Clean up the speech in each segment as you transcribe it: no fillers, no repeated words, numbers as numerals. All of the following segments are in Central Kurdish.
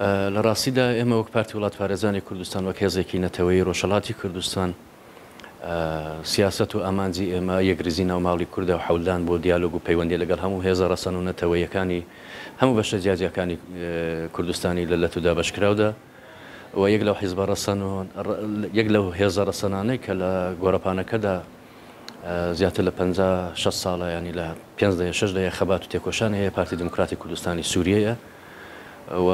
لە ڕاستیدا ئێمە وەک پارتی وڵاتپارێزانی کوردستان، وەک هێزێکی نەتەوەیی ڕۆژهەڵاتی کوردستان، سیاسەت و ئامانجی ئێمە یەکریزی ناو ماڵی کوردە و حەولدان بۆ دیالۆگ و پەیوەندی لەگەڵ هەموو هێزە ڕەسەن و نەتەوەییەکانی هەموو بەشە جیاجیاکانی کوردستانی لە لەت و دابەشکراودا و یەک لەو حیزبە ڕەسەن و یەک لەو هێزە ڕەسەنانەی کە لە گۆڕەپانەکەدا زیاتر لە 50 60 ساڵە یانی لە پێنج دەیە شەش دەیە خەبات و تێکۆشان هەیە پارتی دیموکراتی کوردستانی سووریەیە و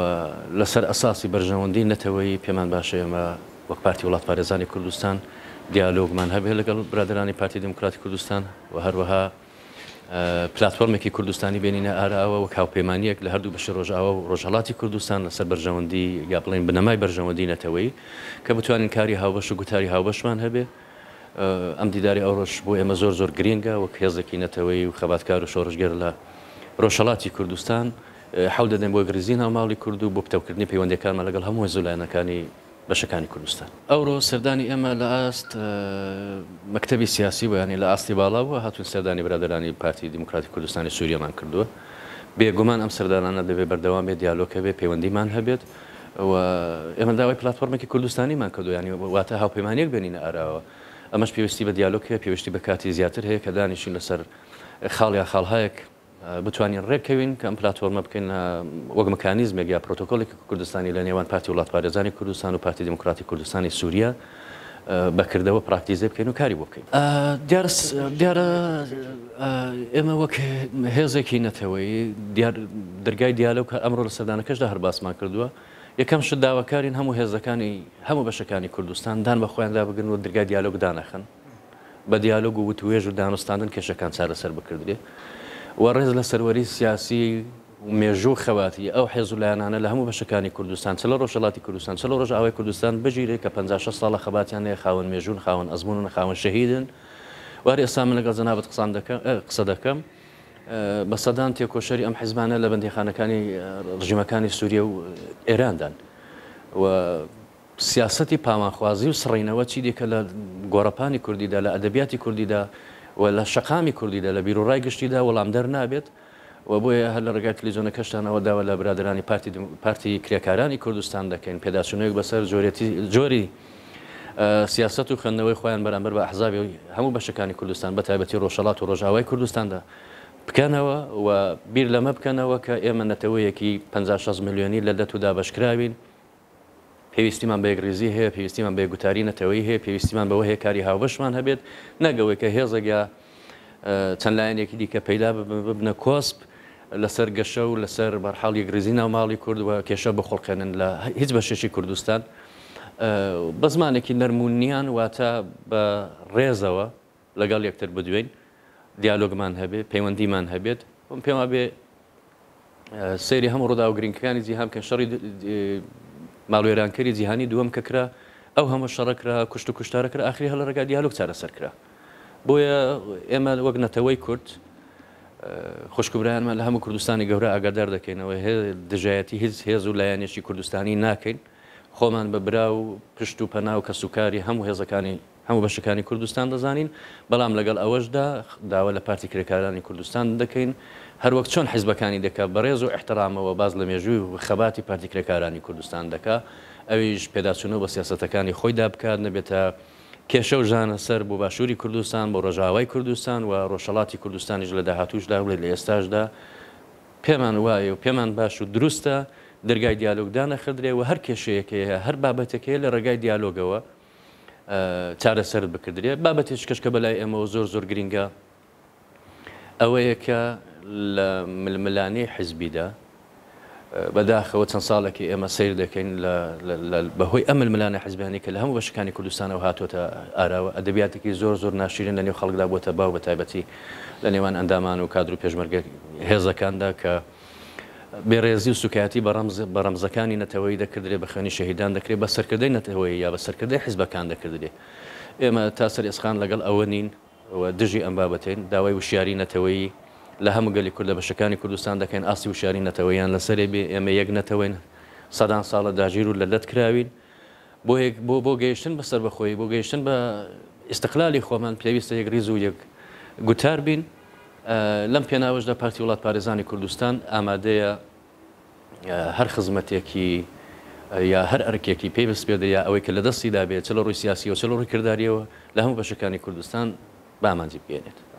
لەسەر ئەساسی بەرژەوەندی نەتەوەیی پێمان باشە ئێمە وەک پارتی وڵاتپارێزانی کوردستان دیالۆگمان هەبێت لەگەڵ برادەرانی پارتی دیموکراتی کوردستان و هەروەها پلاتفۆرمێکی کوردستانی بێنینە ئاراوە وەک هاوپەیمانییەک لە هەردوو بەشی ڕۆژئاوا و ڕۆژهەڵاتی کوردستان لەسەر بەرژەوەندی یا بڵێین بنەمای بەرژەوەندی نەتەوەیی کە بتوانین کاری هاوبەش و گوتاری هاوبەشمان هەبێ. ئەم دیداری ئەوڕۆش بۆ ئێمە زۆر زۆر گرینگە وەک هێزێکی نەتەوەیی و خەباتکار و شۆڕشگێر لە ڕۆژهەڵاتی کوردستان حەول دەدەین بۆ یەکڕیزی ناو ماڵی کورد و بۆ پتەوکردنی پەیوەندییەکانمان لەگەڵ هەموو هێز و لایەنەکانی بەشەکانی کوردستان. ئەوڕۆ سەردانی ئێمە لە ئاست مەکتەبی سیاسی بووە، یانی لە ئاستی باڵا بووە، هاتووین سەردانی برادەرانی پارتی دیموکراتی کوردستانی سووریەمان کردووە. بێ گومان ئەم سەردانانە دەبێ بەردەوام بێت، دیالۆگ هەبێت، پەیوەندیمان هەبێت و ئێمە داوای پلاتفۆرمێکی کوردستانیمان کردووە، یانی واتە هاوپەیمانییەک بێنینە ئاراوە. ئەمەش پێویستی بە دیالۆگ هەیە، پێویستی بە کاتی زیاتر هەیە کە دانیشین لەسەر خاڵ یا خاڵهایەک بتوانین ڕێککەوین کە ئەم پلاتفۆرمە بکەین وەک مکانیزمێک یا پرۆتۆکۆلێکی کوردستانی لە نێوان پارتی وڵاتپارێزانی کوردستان و پارتی دیموکراتی کوردستانی سووریا بە کردەوە پراکتیزە بکەین و کاری بۆ بکەین. دیارە دیارە ئێمە وەک هێزێکی نەتەوەیی دیار دەرگای دیالۆگ ئەمڕۆ لە سەردانەکەشدا هەر باسمان کردووە یەکەم شت داواکارین هەموو هێزەکانی هەموو بەشەکانی کوردستان دان بە خۆیاندا بگرن و دەرگای دیالۆگ دانەخەن. بە دیالۆگ و وتووێژ و دانوستاندن کێشەکان چارەسەر بکردرێ و ڕێز لە سەروەری سیاسی و مێژوو و خەباتی ئەو حێز و لایەنانە لە هەموو بەشەکانی کوردستان چ لە ڕۆژهەڵاتی کوردستان چ لە ڕۆژئاوای کوردستان بگیرێ کە 50 60 ساڵە خەباتیان هەیە خاوەن مێژوون خاوەن ئەزموونن خاوەن شەهیدن و هەر ئێستا من لەگەڵ جەنابت قسان دەکەم قسە دەکەم بە سەدان تێکۆشەری ئەم حیزبانە لە بەندیخانەکانی ڕژیمەکانی سووریە و ئێراندان و سیاسەتی پاوانخوازی و سڕینەوە چیدیکە لە گۆڕەپانی کوردیدا، لە ئەدەبیاتی کوردیدا و لە شەقامی کوردیدا، لە بیروڕای گشتیدا وەڵامدەر نابێت و بۆیە هەر لە ڕێگای تلیزۆنەکەشتانەوە داوا لە برادەرانی پارتی پارتی کرێکارانی کوردستان دەکەین پێداچوونەوەیەک بەسەر جۆرێتی جۆری سیاسەت و خوێندنەوەی خۆیان بەرامبەر بە ئەحزابی هەموو بەشەکانی کوردستان بە تایبەتی ڕۆژهەڵات و ڕۆژئاوای کوردستاندا بکەنەوە و بیر لەمە بکەنەوە کە ئێمە نەتەوەیەکی 50 60 ملیۆنی لە لەت و دابەشکراوین. پێویستیمان بە یەکڕیزی هەیە، پێویستیمان بە یەکگوتاری نەتەوەیی هەیە، پێویستیمان بەوە هەیە کاری هاوبەشمان هەبێت، نەک ئەوەی کە هێزێک یا چەند لایەنێکی دیکە پەیدا ببن ببنە کۆسپ لەسەر گەشە و لەسەر بەرحاڵ یەکڕیزی ناو ماڵی کورد و کێشە بخوڵقێنن لە هیچ بەشێکی کوردستان بە زمانێکی نەرم و نیان واتە بە ڕێزەوە لەگەڵ یەکتر بدوێین، دیالۆگمان هەبێ، پەیوەندیمان هەبێت. من پێم وابێ سەیری هەموو ڕووداوە گرنگەکانی جیهان بکەن، شەڕی ماڵوێرانکەری جیهانی دووەم کە کرا، ئەو هەموو شەڕە کرا، کوشت و کوشتارە کرا، ئاخری هەر لە ڕێگای دیالۆگ چارەسەر کرا. بۆیە ئێمە وەک نەتەوەی کورد خوشک و برایانمان لە هەموو کوردستانی گەورە ئاگادار دەکەینەوە، دژایەتی هیچ هێز و لایەنێکی کوردستانی ناکەین، خۆمان بە برا و پشت و پەنا و کەسوکاری هەموو هێزەکانی هەموو بەشەکانی کوردستان دەزانین، بەڵام لەگەڵ ئەوەشدا داوا لە پارتی کرێکارانی کوردستان دەکەین هەروەک چۆن حیزبەکانی دەکا بە ڕێز و ئیحترامەوە باس لە مێژووی و خەباتی پارتی کرێکارانی کوردستان دەکا ئەویش پێداچوونەوە بە سیاسەتەکانی خۆیدا بکات نەبێتە کێشە و ژانە سەر بۆ باشووری کوردستان بۆ ڕۆژئاوای کوردستان و ڕۆژهەڵاتی کوردستانیش لە داهاتووشدا و لە ئێستاشدا پێمان وایە و پێمان باش و دروستە دەرگای دیالۆگ دانەخردرێ و هەر کێشەیەک هەیە هەر بابەتێک هەیە لە ڕێگای دیالۆگەوە چارەسەر بکردرێ. بابەتێکی کەش کە بەلای ئێمەوە زۆر زۆر گرینگە ئەوەیە کە لە ململانێی حیزبیدا بەداخەوە چەند ساڵێکی ئێمە سەیر دەکەین بەهۆی ئەم ململانێ حیزبیانەی کە لە هەموو بەشەکانی کوردستانەوە هاتووەتە ئاراوە ئەدەبیاتێکی زۆر زۆر ناشیرین لە نێو خەڵکدا بووەتە باو بە تایبەتی لە نێوان ئەندامان و کادر و پێشمەرگە هێزەکاندا کە بێڕێزی و سوکایەتی بە ڕەمز بە ڕەمزەکانی نەتەوەیی دەکردرێ، بە خوێنی شەهیدان دەکرێ، بە سەرکردەی نەتەوەیی یا بە سەرکردەی حیزبەکان دەکردرێ. ئێمە تا سەر ئێسقان لەگەڵ ئەوە نین و دژی ئەم بابەتەین. داوای وشیاری نەتەوەیی لە هەموو گەلی کورد لە بەشەکانی کوردستان دەکەین، ئاستی وشیاری نەتەوەییان لەسەرێ بێ. ئێمە یەک نەتەوەین، سەدان ساڵە داگیر و لە لەت کراوین. بۆ یەک بۆ بۆ گەیشتن بە سەربەخۆیی، بۆ گەیشتن بە ئیستقلالی خۆمان پێویستە یەکڕیز و یەک گوتار بین. لەم پێناوەشدا پارتی وڵاتپارێزانی کوردستان ئامادەیە هەر خزمەتێکی یا هەر ئەرکێکی پێی بسپێردرێ یا ئەوەی کە لە دەستیدا بێت چ لە ڕووی سیاسیەوە چ لە ڕووی کرداریەوە لە هەموو بەشەکانی کوردستان بە ئامانجی بگەیەنێت.